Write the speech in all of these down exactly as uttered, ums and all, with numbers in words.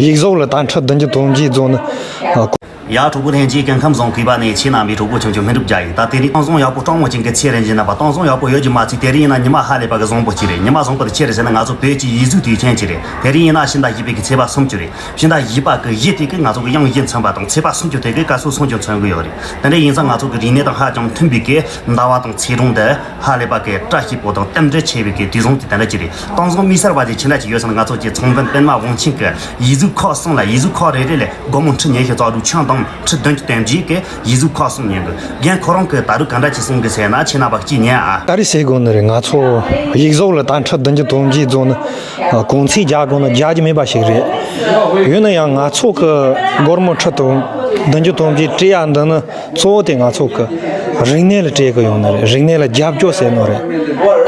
ཡིག་གཟུགས་ལ་ད་ཁྲི་བདུན་ཅུ་དོན་བརྒྱད་རྫོགས་ནི། ཡ། གྲོགས་པོ་ལྷན་རྒྱས། སྐུ་ཁམས་བཟང་། གུས་པ་ནས་ཁྱེད་རྣམ་པའི་གྲོགས་པོ་ཆུང་ཆུང་སྨིན་གྲུབ་རྒྱལ་ཡིན། ད་དེ་རིང་གཏམ་བཟང་ཡག་པོ་སྤྲང་བོ་ཅན་གྱི་ཚེ་རེ་འཇིག་ན་པ། གཏམ་བཟང་ཡག་པོ་ཡོད་ཀྱི་མ་ཚད། དེ་རིང་ཡིན་ན་ཉི་མ་ཧ་ལས་པ་གི་བཟང་པོ་ཅིག་རེད། ཉི་མ་བཟང་པོ་དེ་ཅི་རེད་ཟེར་ན། ང་ཚོ་བོད་ཀྱི་ཡིག་གཟུགས་དུས་ཆེན་ཅིག་རེད། དེ་རིང་ཡིན་ན་ཕྱི་ཟླ་བཞི་པའི་གི་ཚེས་པ་སུམ་ཅུ་རེད། ཕྱི་ཟླ་བཞི་པ་གི་བཞི་དེ་གི་ང་ཚོ་གི་དབྱངས་བཞི་མཚོན་པ་དང་། ཚེས་པ་སུམ་ཅུ་དེ་གི་སྐར་ཚོགས་སུམ་ཅུ་མཚོན་གི་ཡོད་རེད། དེ་འདྲ་ཡིན་ཙང་ང་ཚོ་གི་རིག་གནས་དང་ཧ་ཅང་མཐུན་པའི་གི་ཟླ་བ་དང་ཚེས་གྲངས་འདི་ཧ་ལས་པ་གི་བཀྲ་ཤིས་པོ་དང་རྟེན་འབྲེལ་ཆེ་བའི་གི་དུས་བཟང་དེ་དེ་འདྲ་ཅིག་རེད། གཏམ་བཟང་དམིགས་བསལ་བ་དེ་ཅི་འདྲ་ཅིག་ཡོད་ཟེར་ན། ང་ཚོ་གི་ཚོང་དཔོན་པདྨ་དབང་ཆེན་གི་ཡིག་གཟུགས་ཁག་གསུམ་ལ། ཡིག་གཟུགས་ཁག་རེ་རེ་ལ་སྒོར་མོ་ཁྲི་ཉི་ཤུ་རྩ་དྲུག་ཆང་དང་ཁྲི་བདུན་ཅུ་དོན་བརྒྱད་གི་ཡིག་གཟུགས་ཁག་གསུམ་ཉོས་གི། རྒན་ཁོ་རང་གིས་ད་རུང་ག་འདྲ་ཅིག་གསུང་གི་ཟེར་ན། ཁྱེད་རྣམ་པ་གཅིག་ཉན་ཨ། ད་རེས་ཟེར་དགོས་ནི་རེད། ང་ཚོ་ཡིག་གཟུགས་ལ་ད་ཁྲི་བདུན་ཅུ་དོན་བརྒྱད་རྫོགས་ནི། གོང་ཚད་རྒྱག་དགོས་ན་རྒྱག་རྒྱུ་མེད་པ་ཞིག་རེད། ཡིན་ན་ཡང་ང་ཚོ་གི་སྒོར་མོ་ཁྲི་དང་བདུན་ཅུ་དོན་བརྒྱད་སྤྲད་ཡ་འདི་ནི། གཙོ་བོ་དེ་ང་ཚོ་གི་རིག་གནས་ལ་སྤྲད་གི་ཡོང་ནི་རེད། རིག་གནས་ལ་རྒྱབ་སྐྱོར་ཟེར་ནོ་རེད།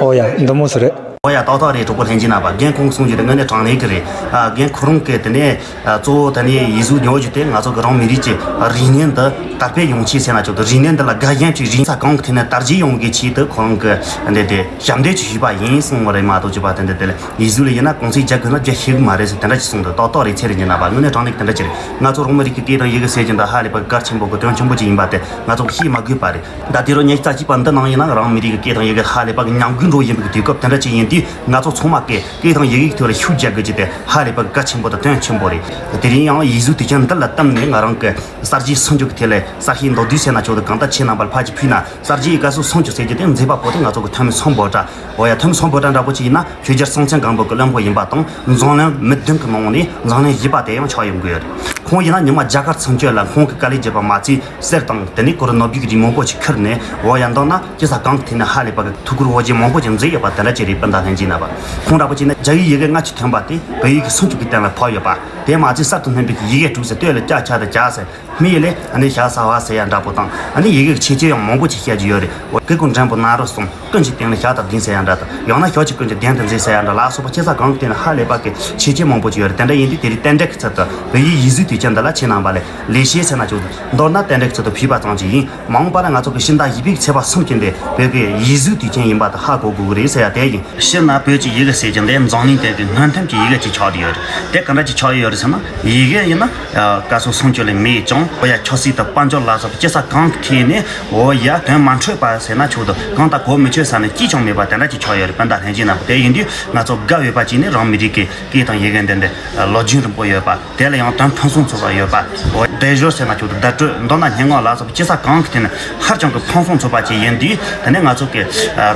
ཨོ་ཡ། འདི་མོ་ཟིག་རེད། ཨོ་ཡ། ཏག་ཏག་རེད། གྲོགས་པོ་ལྷན་རྒྱས་རྣམ་པ། རྒན་ཁོང་གསུང་རྒྱུ་དེ་དངོས་གནས་དྲང་གནས་གི་རེད། ཨ། རྒན་ཁོ་རང་གིས་དེ་ནས། ཨ། གཙོ་བོ་དེ་ནས་ཡིག་གཟུགས་ཉོ་རྒྱུ་དེ་ང་ཚོ་གི་རང་མི་རིགས་ཀྱི་རིག་གནས་འདི་དར་སྤེལ་ཡོང་ཆེད་ཟེར་ན་ཆོག་གི། རིག་གནས་འདི་ལ་དགའ་ཞེན་ཅིག་རིག་ས་གང་གི་ཐད་ནས་དར་རྒྱས་ཡོང་གི་ཆེད་དུ་ཁོ་རང་གིས་འདི་དེ་ཞབས་འདེགས་ཅིག་ཞུས་པ་ཡིན་གསུངས་པ་རེད་མ་གཏོགས། ཅི་པ་དེ་འདི་དེ་ལ་ཡིག་གཟུགས་ལ་ཡིན་ན་གོང་ཚད་རྒྱག་དགོས་ན་རྒྱག་ཤེས་གི་མ་རེད་ཟེར་དེ་འདྲ་ཅིག་གསུངས་འདུག་ཏག་ཏག་རེད། ཚེ་རིང་གི་རྣམ་པ། དངོས་གནས་དྲང་གནས་དེ་འདྲ་ཅིག་རེད། ང་ཚོ་རང་མི་རིགས་ཀྱི་སྐད་དང་ཡི་གེ་ཟེར་རྒྱུ་འདི་ཧ་ལས་པ་གལ་ཆེན་པོ་གི་དོན་ཆེན་པོ་ཅིག་ཡིན་པ་དེ་ང་ཚོ་ཤེས་མ་དགོས་པ་རེད། ད་དུས་རབས་ཉི་ཤུ་རྩ་གཅིག་པ་འདི་ནང་ཡིན་ན་རང་མི་རིགས་ཀྱི་སྐད་དང་ཡི་གེ་ཧ་ལས་པ་གི་ཉམས་རྒུད་འགྲོ་བཞིན་པའི་དུས་སྐབས་དེ་འདྲ་ཅིག་ཡིན་དུས། ང་ཚོ་ཚང་མ་གིས་སྐད་དང་ཡི་གེའི་ཐོག་ལ་ཤུགས་རྒྱག་དགོས་ཀྱི་དེ་ཧ་ལས་པ་གི་གལ་ཆེན་པོ་དང་དོན་ཆེན་པོ་རེད། དེ་རིང་ཡང་ཡིག་གཟུགས་དུས་ཆེན་འདི་ལ་བསྟུན་ནས་ང་རང་གི་གསར་བརྗེའི་སུམ་ཅུ་གི་ཐད་ལ་གསར་ཤོག་མདོར་བསྡུས་ཟེར་ན་ཆོག་གི། གང་ལྟར་ཁྱེད་རྣམ་པར་ཕར་ཅིག་ཕུལ་ན། གསར་བརྗེའི་སྐར་ཚོགས་སུམ་ཅུ་ཟེར་རྒྱུ་དེ་མཛད་པ་པོ་དེ་ང་ཚོ་གི་ཐོན་མི་སམ་བྷོ་ཊ། འོ་ཡ། ཐོན་མི་སམ་བྷོ་ཊ་འདྲ་པོ་ཅིག་ཡིན་ན་ཆོས་རྒྱལ་སྲོང་བཙན་སྒམ་པོ་གི་བློན་པོ་ཡིན་པ་དང་། འཛམ་གླིང་མི་བདུན་གི་ནང་ནས་འཛམ་གླིང་བཞི་པ་དེ་ཡང་ཆགས་ཡོང་གི་ཡོད་རེད། ཁོང་ཡིན་ན་ཉི་མ་རྒྱ་གར་ཚུན་ཆད་ལ་ཁོང་གི་དཀའ་ལས་བརྒྱབ་པ་མ་ཚད། གསེར་དང་དེ་ནས་ཁོ་རང་ནོ་བེལ་གྱི་རིགས་མང་པོ་ཞིག་ཁུར་ནས། འོ་ཡ། མདོར་ན་ཅི་ས་གང་གི་ཐད་ནས་ཧ་ལས་པ་གི་ཐུགས་ཁུར་འོ་བརྒྱལ་མང་པོ་ཞིག་མཛད་ཡོད་པ་དེ་འདྲ་ཅིག་རེད། སྤུན་ཟླ་ལྷན་རྒྱས་རྣམ་པ། ཁོང་འདྲ་པོ་ཅིག་ནི་རྒྱ་ཡིག་ཡི་གེ་སྔ་ཕྱི་ཐོན་པ་དེ་བོད་ཡིག་གི་སུམ་ཅུ་གི་སྟེང་ལ་ཕབ་ཡོད་པ། དེ་མ་ཚད་གསར་དུ་བསྣན་པའི་ཡི་གེ་དྲུག་ཟེར། སྟོད་ལ་ལྕགས། ཆ་དང་ཇ་ཟེར། སྨད་ལ་ཨ་ནི་ཞྭ་སྲ་བ་ཟེར་ཡ་འདྲ་པོ་དང་། ཨ་ནི་ཡི་གེ་གི་ཆེ་ཆེ་ཡང་མང་པོ་ཅིག་བཤད་རྒྱུ་ཡོད་རེད། འོ། སྐུ་ཀུན་འགྲེང་བུ་ནཱ་རོ་གསུམ། ཀུན་གྱི་སྟེང་ལ་ཞྭ་དང་བདུན་ཟེར་ཡ་འདྲ་དང་། ཡང་ན་ཞོ་གཅིག་ཀུན་གྱི་གདན་དུ་འཛེགས་ཟེར་ཡ་འདྲ་ལ་སོགས་པ་ཅི་ས་གང་གི་སྟེང་ལ་ཧ་ལས་པ་གི་ཆེ་ཆེ་མང་པོ་ཅིག་ཡོད་རེད། དེ་འདྲ་ཡིན་དུས་དེ་རིང་རྟེན་འབྲེལ་གྱི་ཚུལ་དུ་བོད་ཡིག་ཡིག་གཟུགས་དུས་ཆེན་འདི་ལ་ཁྱེད་རྣམ་པ་ལ་ལེགས་བཤད་ཟེར་ན་ཆོག་གི། མདོར་ན་རྟེན་འབྲེལ་གྱི་ཚུལ་དུ་ཕུལ་བ་ཙམ་ཅིག་ཡིན། མ་འོངས་པ་ལ་ང་ཚོ་གི་ཕྱི་ཟླ་བཞི་པའི་ཚེས་པ་སུམ་ཅུ་འདི་བོད་ཀྱི་ཡིག་གཟུགས་དུས་ཆེན་ཡིན་པ་དེ་ཧ་གོ་དགོས་ཀྱི་རེད་ཟེར་ཡ་དེ་ཡིན། སྤྱིར་ན་བོད་ཀྱི་ཡི་གེ་ཟེར་རྒྱུ་འདི་འཛམ་གླིང་སྟེང་གི་སྔོན་ཐོན་གྱི་ཡི་གེ་ཅིག་ཆགས་བསྡད་ཡོད་རེད། དེ་ག་འདྲ་ཅིག་ཆགས་བསྡད་ཡོད་རེད་ཟེར་ན། ཡི་གེ་ཡིན་ན་སྐར་ཚོགས་སུམ་ཅུ་ལས་མེད་ཀྱང་། འོ་ཡ། ཆབ་སྲིད་དང་དཔལ་འབྱོར་ལ་སོགས་པ་ཅི་ས་གང་གི་ཐད་ནས། འོ་ཡ། དོན་མ་འཕྲོད་པ་ཟེར་ན་ཆོག་གི། གང་ལྟར་གོ་མི་ཆོད་ས་ནས་ཅི་ཀྱང་མེད་པ་དེ་འདྲ་ཅིག་ཆགས་ཡོད་རེད། སྤུན་ཟླ་ལྷན་རྒྱས་རྣམ་པ། དེ་ཡིན་དུས་ང་ཚོ་དགའ་འོས་པ་ཅིག་ནི་རང་མི་རིགས་ཀྱི་སྐད་དང་ཡི་གེ་འདི་འདི་ལོ་རྒྱུས་རིང་པོ་ཡོད་པ། དེ་ལ་ཡང་དོན་ཕུན་སུམ་ཚོགས་པ་ཡོད་པ། འོ། སྡེབ་སྦྱོར་ཟེར་ན་ཆོག་གི། བརྡ་སྤྲོད། མདོར་ན་སྙན་ངག་ལ་སོགས་པ་ཅི་ས་གང་གི་ཐད་ནས་ཧ་ཅང་གི་ཕུན་སུམ་ཚོགས་པ་ཅིག་ཡིན་དུས། དེ་ནས་ང་ཚོ་གི་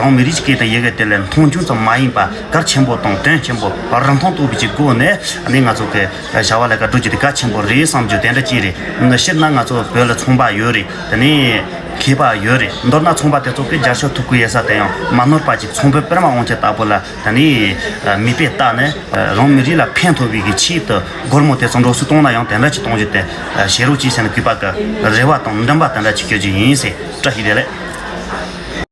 རང་མི་རིགས་ཀྱི་སྐད་དང་ཡི་གེ་དེ་ལ་མཐོང་ཆུང་ཙམ་མ་ཡིན་པ། གལ་ཆེན་པོ་དང་དོན་ཆེན་པོ། རིན་ཐང་དོད་པོ་ཅིག་སྒོ་ནས་ནི་ང་ཚོ་གི་བྱ་བ་ལས་ཀ་སྒྲུབ་རྒྱུ་དེ་གལ་ཆེན་པོ་རེད་བསམ་རྒྱུ་དེ་འདྲ་ཅིག་རེད། སྤྱིར་ན་ང་ཚོ་བོད་ལ་ཚོང་པ་ཡོད་རེད། དེ་ནས་མཁས་པ་ཡོད་རེད། མདོར་ན་ཚོང་པ་དེ་ཚོ་གི་རྒྱབ་སྐྱོར་ཐོབ་ཀྱི་ཡོད་ས་དེ་ཡང་མ་ནོར་བ་ཅིག། ཚོང་དཔོན་པདྨ་དབང་ཆེན་ལྟ་བུ་ལ་ད་ནི་མིག་དཔེ་ལྟ་ནས། རང་མི་རིགས་ལ་ཕན་ཐོགས་པའི་གི་ཆེད་དུ་སྒོར་མོ་དེ་ཚོ་འགྲོ་སོང་གཏོང་ན་ཡང་དེ་འདྲ་ཅིག་གཏོང་རྒྱུ་དེ་བྱེད་རོགས་གྱིས་ཟེར་ནས་གུས་པ་གི་རེ་བ་དང་འདུན་པ་དེ་འདྲ་ཅིག་སྐྱོན་རྒྱུ་ཡིན་ཟེར། བཀྲ་ཤིས་བདེ་ལེགས།